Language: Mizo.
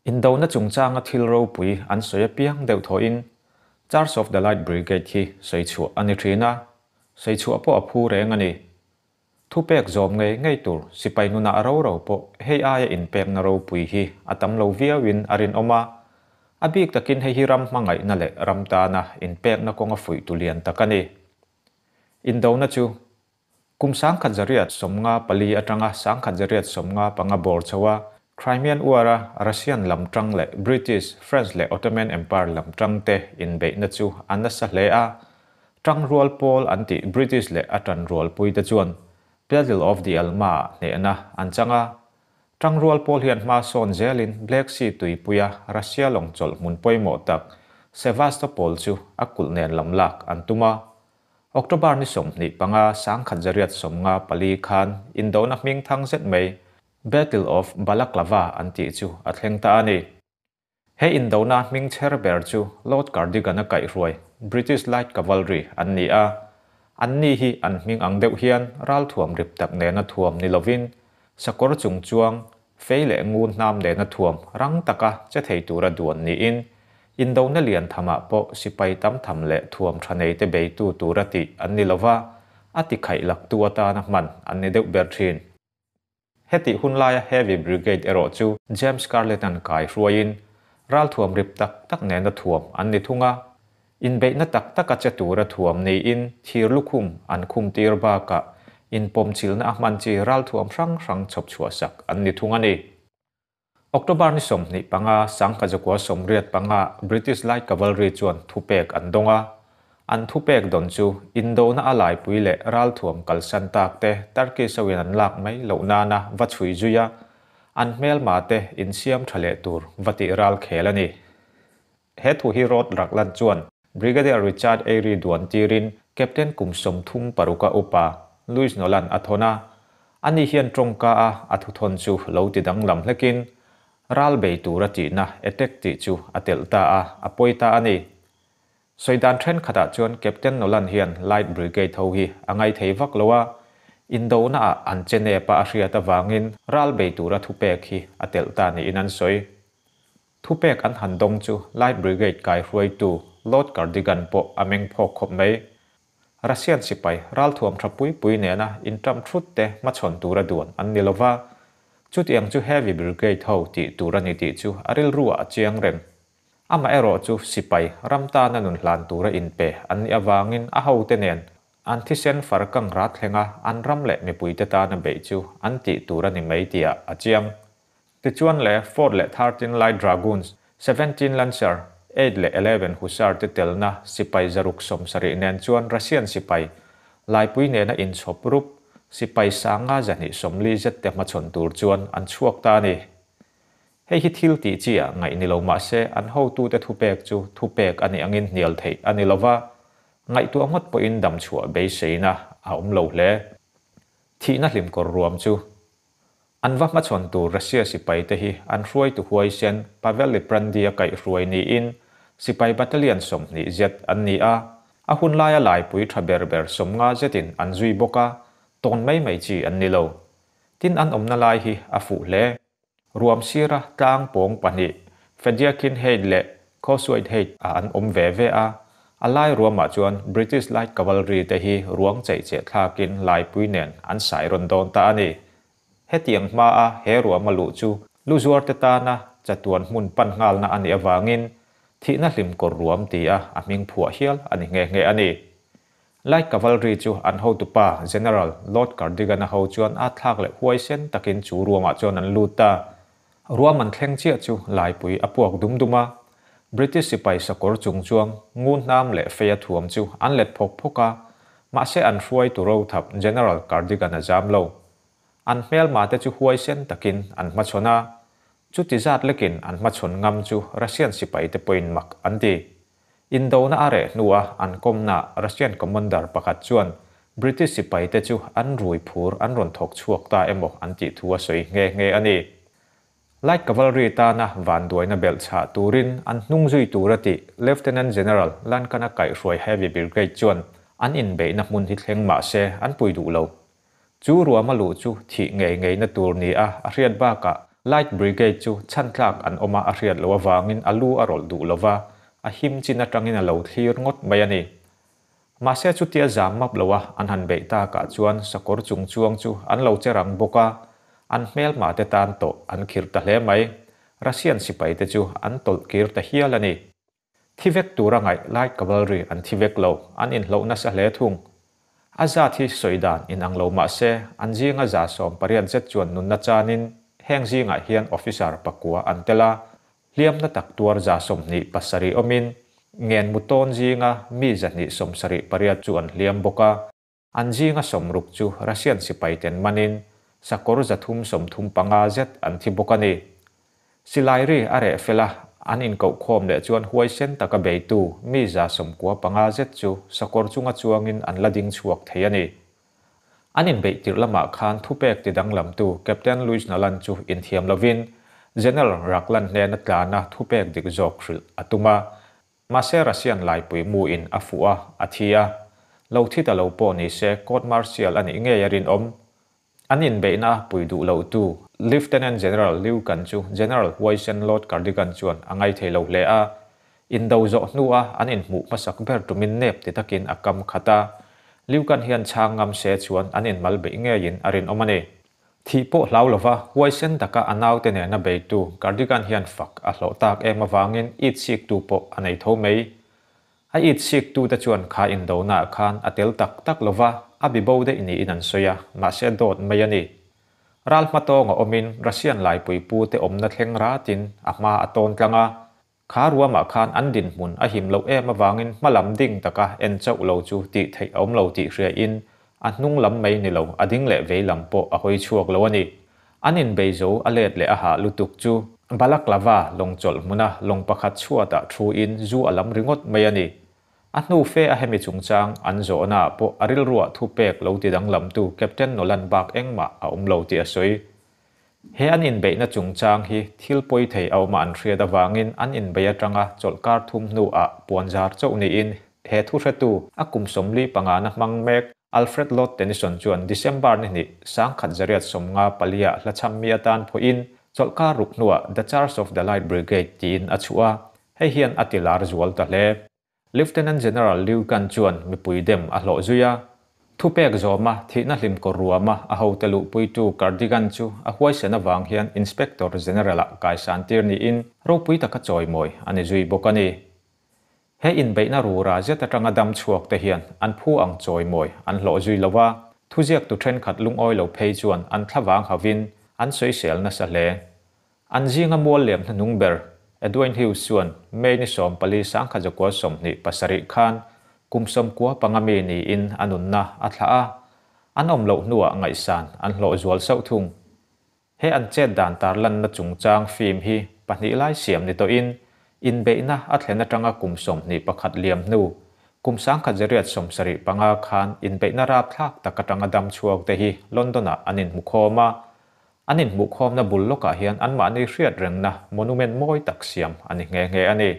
Indona chungchanga thil ropui an sawi apiang deuh thawhin Charge of the Light Brigade hi sawi chhuah a ni thin a, sawi chhuah pawh a phu reng a ni. Thupek zawm ngei ngei tur sipai nunah ro ro pawh hei aia inpekna ropui hi a tam lo viauin a rinawm a, a bik takin hei hi ram hmangaihna leh ram tana inpekna kawnga fuihtu lian tak a ni. Indona chu Kum 1954 atanga 1995 bawr chho a, Crimean War-a Russian lam tang leh British, French leh Ottoman Empire lam tang te inbeihna chu a nasa hle a. Tangrual pawl an tih British leh a tanrualpui te chuan Battle of the Alma-ah hnehna an chang a. Tangrual pawl hian hma sawn zelin Black Sea tuipuia Russia lawng chawlh hmun pawimawh tak Sevastopol chu a kulh nen lam lak an tum a. October ni 25 1994 khan indona hming thang zet mai Battle of Balaklava an tih chu a thleng ta a ni. He indona hming chher ber chu Lord Cardigan a kaihhruai British Light Cavalry an ni a. An ni hi an hming ang deuh hian ralthuam rip tak nena thuam ni lovin sakawr chung chuang Fei leh ngun hnam nena thuam rang taka che thei tura duan niin, indona lian thamah pawh sipai tam tham leh thuam tha nei te beitu tura tih an ni lova, a ti khaih laktu atana hman an ni deuh ber thin. Hetih hun laia Heavy Brigade erawh chu James Scarlett-a'n kai hruaiin ralthuam rip tak tak nena thuam an ni thung a, inbeihna tak taka che tura thuam niin thir lukhum an khum tir bakah inpawmchilhna a hman chi ralthuam hrang hrang chhawp chhuahsak an ni thung a ni. October ni 25 1985 British Light Cavalry chuan thupek an dawng a, an thupek dawn chu indona a laipui leh ralthuam kalsan tak te Turkish hoin an lak mai loh nana va chhui zui a, an hmelma te insiam tha leh tur va tih ral khel a ni. He thu hi Rod Ragland chuan Brigadier Richard Eyre duan tirin Captain kum 36 a upa Louis Nolan a thawn a, ani hian tawngka a a thuthawn chu lo ti danglam hlekin ral bei tura tihna attack tih chu a telh ta a, a pawi ta a ni. Sawi dan thenkhatah chuan Captain Nolan hian Light Brigade ho hi a ngaithei vak lo a, indona ah an che nep a a hriat avangin ral bei tura thupek hi a telh ta niin an sawi. Thupek an han dawng chu Light Brigade kaihruaitu Lord Cardigan pawh a meng phawk khawp mai. Russian sipai ralthuam tha pui pui nena inṭam thut te hmachhawn tura duan an ni lova, chutiang chu Heavy Brigade ho tih tur a ni tih chu a rilruah a chiang reng. Amaherawh chu sipai ram tana nun hlan tura inpe an nih avangin a hote nen an thisen far kang rat thlenga an ram leh mipuite tana beih chu an tih tur a ni mai tihah a chiang. Tichuan le, Fourth leh Thirteen Light Dragoons, Seventeen Lancer, Eight leh Eleven Hussar te telna sipai 170 nen chuan Russian sipai, laipui nena inchhawp rup, sipai 540 zet te hmachhawn tur chuan an chhuak ta a ni. Hei hi thil tih chi ah ngaih ni lo mah se an hotute thupek chu thupek a nih angin hnial theih a ni lova, ngaihtuah ngawt pawhin damchhuah beiseina a awm lo hle. Thihna hlimkawr ruam chu An va hmachhawn tur Russia sipai te hi an hruaitu huaisen Pavel Liprandi a kaihhruai niin sipai battalion 20 zet an ni a, a hun laia laipui tha ber ber 50 zetin an zui bawk a, tawn mai mai chi an ni lo. Tin an awmna lai hi a fuh hle. Ruam sira tlang pawng pahnih Fedyakin Height leh Causeway Height ah an awm ve ve a, a lai ruamah chuan British Light Cavalry te hi ruang cheih cheh thlakin laipui nen an sai rawn dawn ta a ni. Hetiang hmaa he ruama luh chu lu zuarte tana chatuan hmun pan nghalna a nih avangin thihna hlim kawr ruam tia a hming phuah hial a ni nghe nghe a ni. Light Cavalry chu an hotupa General Lord Cardigan-a ho chuan a thlak leh huaisen takin chu ruamah chuan an lut ta. Ruam an thleng chiah chu laipui a puak dum dum a, British sipai sakawr chung chuang ngun hnam leh fei a thuam chu an let phawk phawk a, mahse an hruaitu rothap General Cardigan a zam lo. An hmelma te chu huaisen takin an hmachhawn a, chuti zat lekin an hmachhawn ngam chu Russian sipai te pawhin mak an ti. Indona a reh hnua an kawmna Russian commander pakhat chuan British sipai te chu an rui phur an rawn thawk chhuak ta emaw an tih thu a sawi nghe nghe a ni. Light Cavalry tana vanduaina belh chhah turin an hnung zui tur a tih Lieutenant General Lankan-a kaihhruai Heavy Brigade chuan an inbeihna hmun hi thleng mah se an pui duh lo. Chu ruama luh chu thih ngei ngeina tur ni a a hriat bakah. Light Brigade chu chhan tlak an awma a hriat loh avangin a lu a rawlh duh lova, a him chin atangin a lo thlir ngawt mai a ni. Mahse chutia zam map loa an han beih takah chuan sakawr chung chuang chu an lo che rang bawk a, an hmelma te tan tawh an khirh ta hle mai. Russian sipai te chu an tawlh kir ta hial a ni. Thi vek tura ngaih Light Cavalry an thi vek lo, an inhloh nasa hle thung. A zat hi sawi dan inang lo mah se, an zinga 18 zet chuan nunna chanin heng zingah hian officer pakua an tel a, hliamna tak tuar 27 awmin ngen mu tawn zinga mi 278 chu an hliam bawk a, an zinga 60 chu Russian sipai ten manin sakawr 335 zet an thi bawk a ni. Silai ri a reh fel a, an inkoh khawm leh chuan huaisen taka beitu mi 95 zet chu sakawr chunga chuangin an la ding chhuak thei a ni. An inbeih tirh lamah khan thupek ti danglamtu Captain Louis Nolan chu inthiam lovin General Raglan hnena tlana thupek dik zawk hrilh a tum a. Mahse Russian laipui mu in a fuh a, a thi a. Lo thi ta lo pawh ni se court martial a nih ngei a rinawm. An inbeihna pui duh lo tu Lieutenant General Liu Kan chu General Huaisen Lord Cardigan chuan a ngaithei lo hle a. Indo zawh hnua an inhmuh hmasak ber tumin nep ti takin a kam khat a. Liu Kan hian chhang ngam se chuan an inmal beih ngeiin a rinawm a ni. Thih pawh hlau lova huaisen taka a naute nena beitu Cardigan hian fak a hlawh tak em avangin it siktu pawh a nei tho mai. A it siktute chuan kha indonaah khan a tel tak tak lova a bibo daih niin an sawi a, mahse dawt mai a ni. Ral hmatawng a awmin Russian laipui pute awmna thleng ratin a hma a tawn tlang a, kha ruamah khan an dinhmun a him loh em avangin hmalam ding taka en chauh lo chu tih theih a awm lo tih hriain a hnung lam mai ni lo a ding leh vei lam pawh a hawi chhuak lo a ni. An inbei zo a let leh a hah lutuk chu Balaklava lawng chawlh hmuna lawng pakhat chhuatah thuin zu a lam ringawt mai a ni. A hnu fe a hemi chungchang an zawhnaah pawh a rilruah thupek lo ti danglamtu Captain Nolan bak engmah a awm lo tih a sawi. He an inbeihna chungchang hi thil pawi thei a awma an hriat avangin an inbei atanga chawlhkar thum hnuah puanzar chauh niin he thuhretu a kum 45 na hmang mek Alfred Lord Tennyson chuan December ni hnih 1854 ah hlachham mi atan phuahin chawlhkar ruk hnuah The Charge of the Light Brigade tiin a chhuah a, hei hian a ti lar zual ta hle. Lieutenant General Liu Kan chuan mipui dem a hlawh zui a. Thupek zawma thihna hlim kawr ruama a hote luhpuitu Cardigan chu a huaisen avang hian Inspector General-ah kaisan tir niin ropui taka chawimawi a ni zui bawk a ni. He inbeihna rura zet atanga dam chhuak te hian an phu ang chawimawi an hlawh zui lo a, thuziaktu thenkhat lungawi lo phei chuan an thlavang havin an sawisel nasa hle. An zinga mual liam hnuhnung ber Edwin Hughes chuan May ni 14 1927 khan kum 95 mi niin a nunna a thlah a, an awm loh hnuah ngaihsan an hlawh zual sauh thung. He an chet dan tarlanna chungchang film hi pahnih lai siam ni tawhin inbeihna a thlen atanga kum 21 liam hnu kum 1975 khan inbeihna rapthlak tak atanga dam chhuak te hi London-ah an inhmukhawm a, An inhmuhkhawmna bul lawkah hian anmahni hriat rengna monument mawi tak siam a ni nghe nghe a ni.